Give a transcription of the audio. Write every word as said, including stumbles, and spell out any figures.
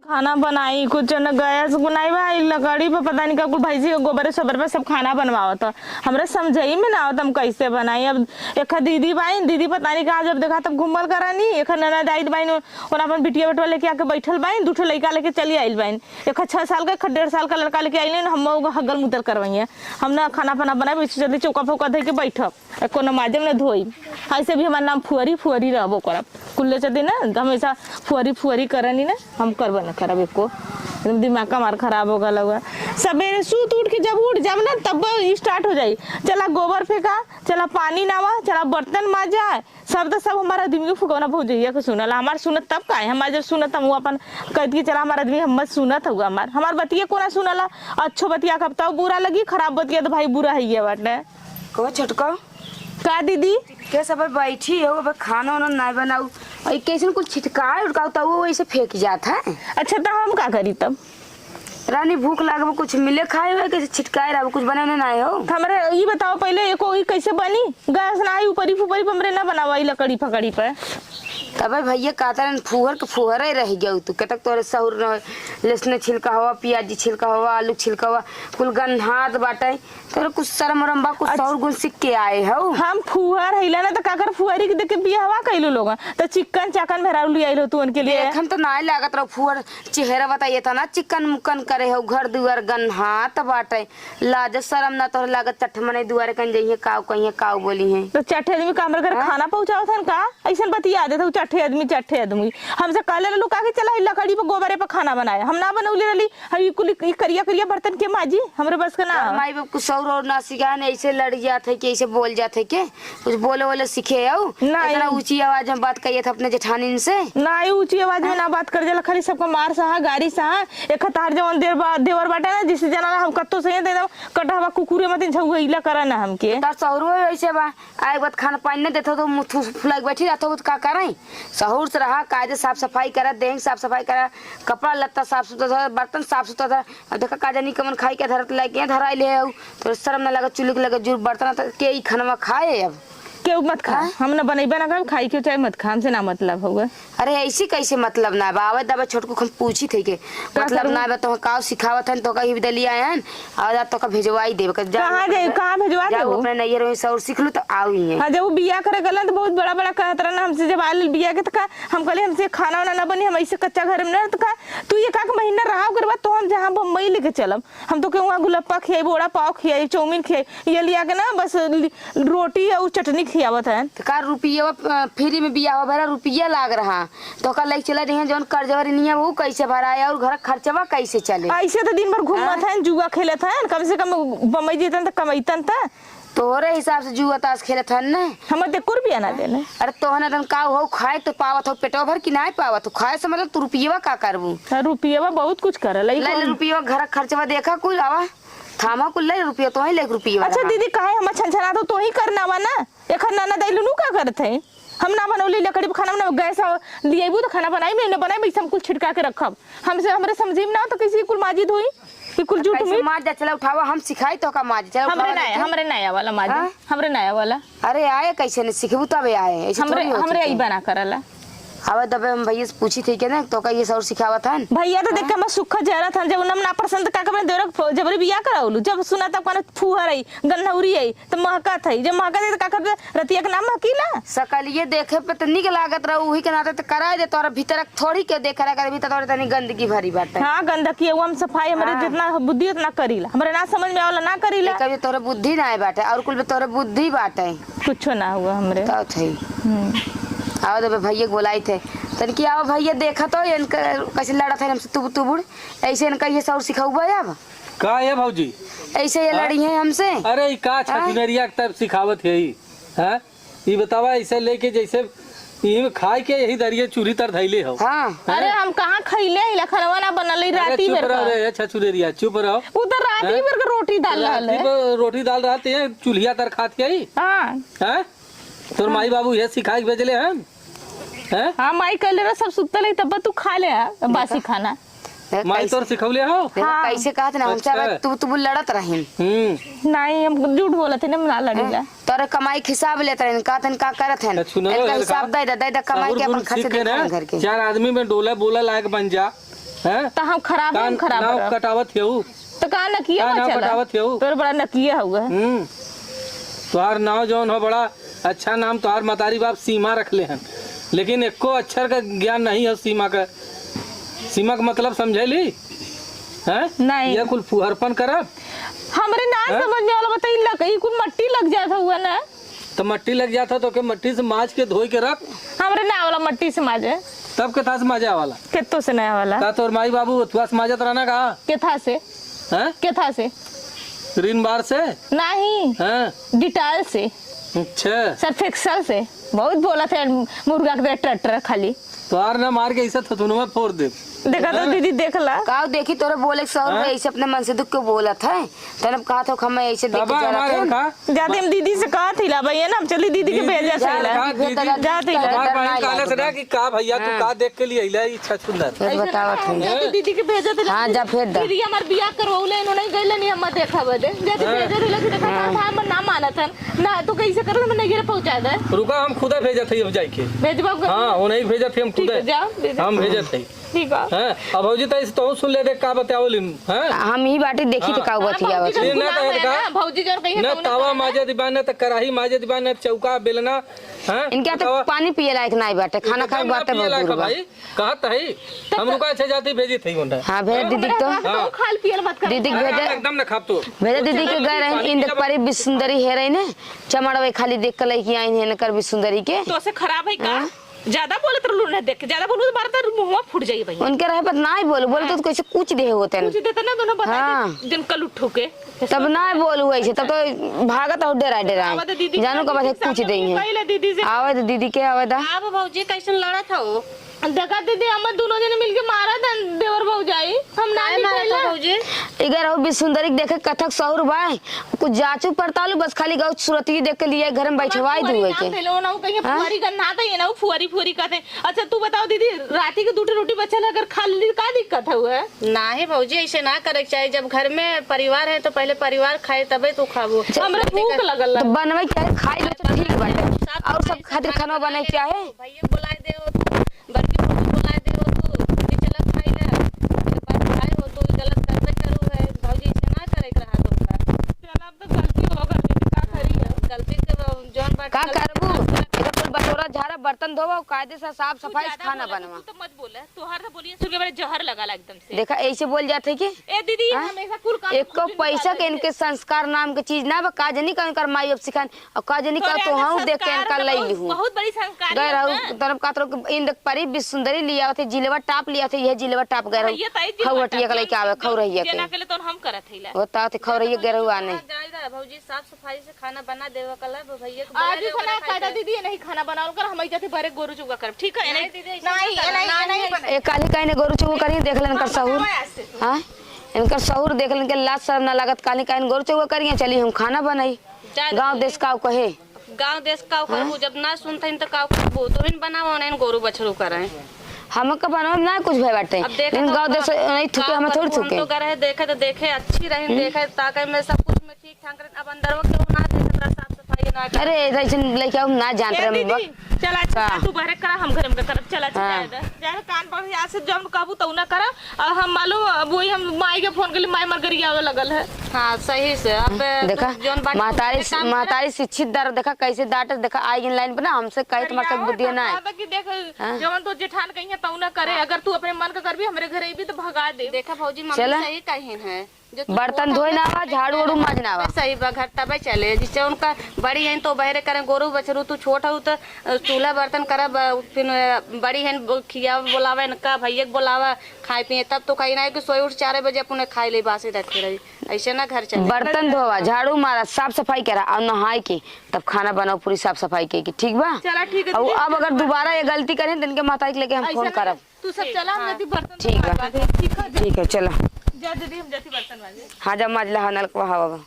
खाना बनाई, कुछ न गैस बनाई भाई, लकड़ी पे पता नहीं का कुल भैंसी के गोबरे सोबरे पे सब खाना बनवावत ह। हमरे समझई में ना आवत हम कैसे बनाई। अब एक दीदी बाइन, दीदी पता नहीं कहाँ जब देखा तब घूमल करनी, एक ननद आइल बाइन, ओना अपन बिटिया बेटवा लेके आके बैठल बाइन, दू ठो लइका लेके चली आइल बाइन, एक छह साल का, एक डेढ़ साल का लड़का लेके आइल, हम ओका हगल मुतर करवाइए। हम ना खाना पाना बनाए, जल्दी चौका फौका धइ के बैठब। आ कोनो माजब न धोई। ऐसे भी हमार नाम फुहरी, फुहरी रहबो करब। कुल्ले चदी ना, हमेशा फुहरी, फुहरी करनी ना, हम करबे न करब एको। एकदम दिमाग हमार खराब हो गल हुआ। सबेरे सूत उठ के जब उठ जाब ना, तब start हो जाई। चला गोबर फेंका, चला पानी नावा, चला बर्तन माजा। सब तो सब हमार आदमी के फुकौना भौजैया के सुनला। हमार सुनत तब का है? हमार जब सुनत हम अपन कहती कि चला हमार आदमी हम मत सुनत हुआ हमार। हमार बतिया कोना सुनला? अच्छो बतिया कब तब बुरा लगी, खराब बतिया तो भाई बुरा है ये बाटे। कहो छोटको। का दीदी? के सब बैठी हो, अब खाना वाना नहीं बनाऊ। और कैसन कुछ छिटकाए उटकाऊ, तब वो वैसे फेंक जात है। अच्छा, तो हम का करी तब? रानी, भूख लागबो, कुछ मिले खाए हुए, कैसे छिटकाए रहबो, कुछ बने उन्हें नहीं हो? तो हमरे ई बताओ पहले, एको ई कैसे बनी? गैस ना आई, ऊपरी फुपरी पे हमरे ना बनावा, ई लकड़ी फकड़ी पे। तबे भैया कहता रहन, फुहर के फुहरे रह गयो तू। केतक तोरे सहूर न, लहसुन छिलका हवा, प्याज छिलका हवा, आलू छिलका हवा, कुल गन्हात बाटे। तोरे कुछ शर्म उरम बा, कुछ अच्छा। सहूर गुण सीख के आए हो। हम फुहर हइला ना, तो काकर फुहरी के देख के बियाहवा कइलू लोग, तो चिकन चाकन मेहरारू ले आइल हो तू उनके लिए। देखन तो नाय लागत रहो फुहर, चेहरा बताइए था ना, चिकन मुकन करे हो, घर दुआर गन्हात बाटे। लाज शरम ना तोहरे लागत, चट्ठ मनई दुआरे कन जइहे, काऊ कहिए, काऊ बोली हैं। तो चट्ठे आदमी का हमरे घर हाँ? खाना पहुँचावत हन का? अइसन बतिया देत हऊ, चट्ठे आदमी, चट्ठे आदमी। हमसे कहले रहलू का कि चला, ई लकड़ी पे, गोबरे पे खाना बनाए। हम ना बनौले रहली। हई कुल ई करिया करिया बर्तन के माजी, हमरे बस के ना तोहर ह। माई बाप कुछ और, और ना सिखाए, ऐसे लड़ जात है कि ऐसे बोल जात है के? कुछ बोले वोले सीखे हो? नहीं। इतना ऊंची आवाज में बात करिए था अपने जेठानिन से? नहीं, ऊंची आवाज में हाँ? ना बात कर जाला, खाली सबका मार सहा, गारी सहा। एक तार जवन देर बा-, देवर बाटे ना, जिसे जना हम कत्तो से दे दो, कटहवा कुकुरे मतिन झौगैला करा ना हमके। तार सहुरो ऐसे बा, आए बात खाना पानी नहीं देता तो मुँह थूस फुलाई के बैठी रहता हो तो का करें? सहूर से रहा, कायदे साफ सफाई करा, देह साफ सफाई करा, कपड़ा लत्ता साफ सुथरा धरा, बर्तन साफ सुथरा धरा। अब देखा का जानी कमन खाई के धरत लाइके धराई ले आऊ, तो शर्म ना लगे, चुल्ही के लगे जुर बर्तन त के ई खानवा खाए अब? केहू मत खा, हाँ? हम ना बनैबे ना करब, खाई के चाहे मत खा, हमसे ना मतलब हउए। अरे ऐसी कैसे मतलब ना बा? आवे दबे छोटकू हम पूछी थे के का मतलब करूँ? ना बा, तो काव सिखावत हन, तो कहीं दलिया आयन, और जा तो का भेजवाई देबे, जा कहाँ अपने जाई, कहाँ भेजवा जाओ देबो? अपने नैहर में सहूर सीख लू तो आओ ही है। हाँ, जब वो बियाह करे गलन तो बहुत बड़ा बड़ा कहत रहन हमसे, जब आयल बियाह के तो का हम कहले, "हमसे खाना वाना ना बनी, हम ऐसे कच्चा घर में ना," तो का, "तू एक आध महीना रहा, ओकर बाद तो हम जहाँ बम्बई लेके चलब, हम तो के वहाँ गुलप्पा खियाई, वड़ा पाव खियाई, चाउमीन खियाई, ये लिया के ना बस लि-, रोटी और चटनी खियावत है।" तो का रुपया, अ, फ्री में बियाह भरा रुपया लाग रहा, तो का लेके चला जइहे, जौन कर्जवा ऋणिया वो कैसे भराए और घर खर्चवा कैसे चले? ऐसे तो दिन भर घूमत हाँ? हैं, जुआ खेलत हैं, कम से कम बम्बई जीतन तो कमैतन तो। तोहरे हिसाब से जुआ ताश खेलत हन न। हम तो एको रुपया ना देने। अरे तोहन अदन का हो, खाए तो पावत हो पेटवा भर कि नाय पावत हो? खाए से मतलब तू रुपयवा का करबू? हाँ, रुपयवा बहुत कुछ करल है, ले ले कौन? रुपयवा, घर खर्चवा देखा कुल, आवा थामा कुल ले रुपया, तोही ले रुपयवा अच्छा रहा। दीदी, काहे हम छनछनात हो, तोही करना वा ना। एखन ननद अइलू नु का करत है? हम ना बनौली लकड़ी पे खाना, ना गैस लियाबू तो खाना बनाई में, ना बनाई में, हम कुल छिटका के रखब। हमसे, हमरे समझी में ना हो तो कैसे कुल माजी धोई? ई कुल झूठ कैसे मूठ। माज जा, चला उठावा, हम सिखाई तो का माज, चला हमरे उठावा नया, लेके। हमरे नया वाला माज, हाँ? हमरे नया वाला। अरे आए कैसे नहीं सीखबू तबे आए, ऐसे हमरे, थोड़ी होत हमरे है। आई बना करला। आवे तबे हम भैया से पूछी थी के ना, तो का ये सहूर सिखावत हन? भैया तो देख के हाँ? हमर सुख जरत हन, जब उनम ना पसंद का करबे, देवरक फो-, जबरी बियाह कराउलू, जब सुना तब कहना फुहर आई, गन्हौरी आई, तो महकत है, जब महकत है तो का करबे, रतिया के नाम महकीला? सकलिए देखे पे तो निक लागत रहो, उही के नाते तो कराए दे, तोरा भीतर थोड़ी के देख रहा कर, भीतर तोरे तनी गंदगी भरी बाटे। हाँ, गंदगी है, वो हम सफाई, हमरे हाँ। जितना बुद्धि उतना करीला, हमरे ना समझ में आवला ना करीला। एक अभी तोरे बुद्धि ना आए बाटे, और कुल भी तोरे बुद्धि बाटे। कुछो ना हुआ हमरे। बताओ थे। हम्म। आओ तो भैया के बोलाई थे, तन की आओ भैया, देखा तो इनका कैसे लड़त है हमसे तुबुर तुबुर, ऐसे इनका ये सहूर सिखाऊबा अब? का है भौजी? ऐसे ये हाँ? लड़ी है हमसे। अरे ई का हाँ? छठिनरिया के तब सिखावत है ई? हाँ? ई बतावा, ऐसे लेके जैसे ई खाए के यही दरिये चूल्ही तर धैले हो। हाँ। हैं? अरे हम कहाँ खैले ही, खानवा ना बनल ही, अरे राती चुप बेर रहो का। रे, ए छछुरेरिया, चुप रहो। उ तो राती हैं? बेर का रोटी दाल रहल राती है। बे-, रोटी दाल रहत है, चूल्हिया तर खात के ही। हाँ। हैं? तोर हाँ। माई बाबू ये सिखा के भेजले हैं? हैं? हाँ, माई कहले रहे सब सुतल है, तब तू खा ले, हाँ, बासी देखा? खाना। ए, माई कैसे तोर सिखौले हो? देखा, हाँ। कैसे कहत ना, हमसे अच्छा। अब तू, तू लड़त रहिन। हम्म। नहीं, हम झूठ बोलत है ना, हम ना लड़ीला। हैं? तोरे कमाई के हिसाब लेत रहिन, कहत हन का करत हन? अच्छा, सुनो, इनका देखा, हिसाब दे दे, दे दे कमाई सहूर के, अपन गुण खर्च सीख के देखा ना, घर के। चार आदमी में डोला बोला लायक बन जा। हैं? त हम खराब, का हम खराब नाव रह। कटावत हेऊ? त का नकिया का नाव बचल है? कटावत हेऊ? तोर बड़ा नकिया हुआ है। हम्म। तोहार नाव जौन हो, बड़ा अच्छा नाम तोहार मतारी बाप सीमा रखले हन, लेकिन एको अक्षर का ज्ञान नहीं है सीमा का। सीमा का मतलब समझेली? हैं? नहीं। ये कुल फुहरपन करब? हमरे ना हैं? समझ में वाला बताई, लग, ई कुल मट्टी लग जात हुआ ना। त मट्टी लग जात हो, तो के मट्टी से माज के धोई के रख। हमरे ना वाला मट्टी से माजे। तब केथा से माजे वाला? केतो से ना वाला। का तोर माई बाबू ओथुआ से माजत रहना का? केथा से? हैं? केथा से? रिन बार से? नहीं। हैं? डिटॉल से। अच्छा। सर्फ एक्सल से। बहुत बोलत है मुर्गा के तरह टर टर खाली। तोहार ना मार के ऐसा थथुनवा फोड़ दे। देखा तो हैं? दीदी, देख ला। का देखी, तोरे बोले के शौक हाँ? है, ऐसे अपने मन से दुख के बोलत है। तब कहा था, हम ऐसे देख के बाबा, जरा हमारे थे। का? जाते हम दीदी से कहा थी ला भैया ना, हम चली दीदी के दीदी भेजा से ला। कहा, दीदी, जा दीदी। हमार बहिन कहले से ना कि का भैया, तू हाँ। का देख के लिए अइला, ई छछुंदर। फिर ऐसे बतावत ना, है। हम तो दीदी के भेजत रहे। हाँ, जा फिर दा। दीदी हमार बियाह करवौले, इन्होंने गइले नहीं, हम देखा बदे। जाते हाँ। भेजत रहे, देखा हाँ। था, हमर नाम मानत हन। ना, तू कैसे करत, हम नहीं गिरे पहुंचा दे। रुका, हम खुदा भेजत हई, अब जाइके। भेजबा कर। हाँ, वो नहीं भेजत हई, हम ठीक है, खुदा। जा, भेज। हम भेजत हई। ठीक है। हैं? अब भौजी, तैसे तोहू सुन ले, देख का बतावल इन, हैं? हम ही बाटी देखी हाँ। तो का हाँ, बतियावत भौजी, है। ये ना गुलाम कहत है का? ना, भौजी जौन कही है, ना तौने तावा कहत है। माजे दिबा, ना त कराही माजे दिबा, ना चौका, बेलना, हैं? इनके हाथे बतावा। पानी पिए लायक नाई बाटे, खाना खाए एकदम ना बाटे पिए बहुत लायक दूर बा। भाई, कहत है। तब हम तो रुका, अच्छा जाती भेजी थई ओंडा। हाँ, भेज दीदी तो। हाँ। खाल पियल मत कर। दीदी के भेजे। एकदम ना खाब तो। भेजे दीदी के गए रहे, इंद परी बिसुंदरी है रही ने, चमड़वे खाली देख के लइके आई है इनकर बिसुंदरी के। तो से खराब है का? हाँ। ज्यादा बोलत रहलू ना, देख के ज्यादा बोलू तो मारता मुंहवा फूट जाई भैया। उनके रहे पर नाई बोलू, बोलू तो हाँ। कैसे कुछ दे होते हैं। कुछ देते ना दोनों बता हाँ। दे, दिन कल उठू के। तब नाई बोलू ऐसे, तब तो भागत हो डेरा डेरा। आवा तो दीदी जानू के का बात है, दीदी कुछ सामने दे हैं। पहले दीदी से आवे तो दीदी के आवे दा। आब भौजी कैसन लड़त हो? देखा दीदी, हम दोनों जने मिलके मारा था देवर भौजाई। हम ना काहे मारा निकलना। था भौजी? इगर हो बिसुंदरी के देखे कथक सहुर बाय। कुछ जांचू पड़तालू, बस खाली गौ सूरती देख के लिए घर में बैठवाई दुए के। पहले वो ना कहीं हाँ? फुहरी का ना था, ये ना फुहरी फुहरी का थे। अच्छा तू बताओ दीदी, राती के दू ठो रोटी बचल है, अगर खा ली का दिक्कत है? नाहीं भौजी, ऐसे ना करे के चाही। जब घर में परिवार है तो पहले परिवार खाए तबे तू खाबो। हमरा भूख लगल है। तो बनवे के चाहे खाई लो तो ठीक बाटे। और सब खातिर खाना बनाए के चाहे। भैया बुलाए दे हो तू, बड़की भौजी बुलाए दे हो तू, दीदी चला खाई ले। एक बार खाए हो तू, गलत करबे करू है। भौजी ऐसे ना करे के रहा तुमका। चल अब तो गलती हो गई, का करी है? गलती के जौन बात का करबू? इधर कुल बटोरा झाड़ा, बर्तन धोवा, कायदे से साफ सफाई से खाना बनवा। तू तो मत बोले, तोहार तो बोलिए सुन के मेरे जहर लगा ला एकदम से। देखा, ऐसे बोल जाते कि ए दीदी, हाँ? हमेशा कुल काम एको खुद ही पैसा निकाल के लेते। इनके संस्कार नाम के चीज ना बा, का जनी का इनकर माई बाप सिखान, और का जनी का तोरे तो अंदर हम देख के संस्कार इनका मतलब लई बहुत, लिहू। बहुत बड़ी संस्कारी गए है रहू ना। तरफ का तरफ इन देख परी बिसुंदरी लिया थे, जिलेवा टाप लिया थे, यह जिलेवा टाप गए रहू। ये ताई जी खौरटिया के लइके आवे, खौरहिया के। जना के लिए तो हम करत हईला। वो तात खौरहिया गए रहू आने। जाए दा भौजी, साफ सफाई से खाना बना देवा कला, भैया के आज बोला इतना देवा कायदा कला। दीदी, ये नहीं खाना बनावल कर, हम जाते बारे गोरू चुगा करब, ठीक है? नहीं नहीं, दीदी, ऐसे नहीं, ना ये नहीं, करना, ये ना नहीं ये बने। ए, काली काहे ने गोरू चुगा करिए, देख लेन कर सहूर। हाँ, इनकर सहूर देख लेन के लाज शर्म ना लागत, काली काहे ने गोरू चुगा करिए, चली हम खाना बनाई। जा गाँव दीदी। देश का कहे। गाँव देश का हाँ? करबू, जब ना सुनते हैं तो का करबू? तू ही बनाओ, नहीं गोरू बछरू करें। हमका बनावे ना कुछ भय बाटे। अब देखा लेकिन तो गाँव देश नहीं थुके, का हमें थोड़ी करबू? हम थुके। तो गए रहे, देखे तो देखे, अच्छी रही, हम्म। देखे ताकि मैं सब कुछ में ठीक ठाक रहे। अब अंदरवा के ना देखे, साफ सफाई ना करे। अरे, ऐसे लइका हम ना जानत ए रहे दीदी, बाबा। चला, अच्छा, का? तू बहरे करा, हम घर में करब। चला, अच्छा, हाँ। जाए दे। जाए दे, कान पर आज से जौन कहबू तौन ना करब। और हम मालूम, अब वही हम माई के फोन के लिए, माई मर गरियावे लगल है। हाँ, सही से। अब हम्म, देखा, तू जौन बात महतारी, एक काम कर। महतारी शिक्षित दर देखा कैसे डांटे, देखा आई इन लाइन पे ना, हमसे कहे तुम्हारे साथ गरियावे बुद्धि ना है। कहता कि देख, हाँ। जवन तो जेठान कहीं है तौन ना करे, हाँ। अगर तू अपने मन का करबी, हमरे घरे भी तो भगा दे। देखा भौजी, मम्मी चला। सही कहिन है। जो तू बर्तन छोट धोए हऊ ना तो आवा, झाड़ू वाड़ू माज ना आवा। सही बा, घर तबे चले। जिससे उनका बड़ी हैं तो बहरे करें, गोरू बछरू, तू छोट हऊ तो, अ, चूल्हा बर्तन करब, अ, फिर, अ, बड़ी हैं बो-, खियावा बोलावा, इनका भैया के बोलावा, खाए पिए, तब तो कहीं ना है कि सोए उठ चार बजे अपने खाए ले, बासी रखे रही, ऐसे ना घर चले। बर्तन धोवा, झाड़ू मारा, साफ सफाई करा और नहाए के तब खाना बनाओ, पूरी साफ सफाई के, के, ठीक बा? चला, ठीक है, और ठीक अब है। अगर दोबारा ये गलती करें तो इनके माता के लेके हम ऐसा फोन ना करब। तू सब चला, हम हाँ। जल्दी बर्तन ठीक बा। माज दे। ठीक है, ठीक है, चला। जा दीदी, हम जल्दी बर्तन माजे। हाँ, जा माज ला, हाँ, नलकवा, हाँ, बाबा।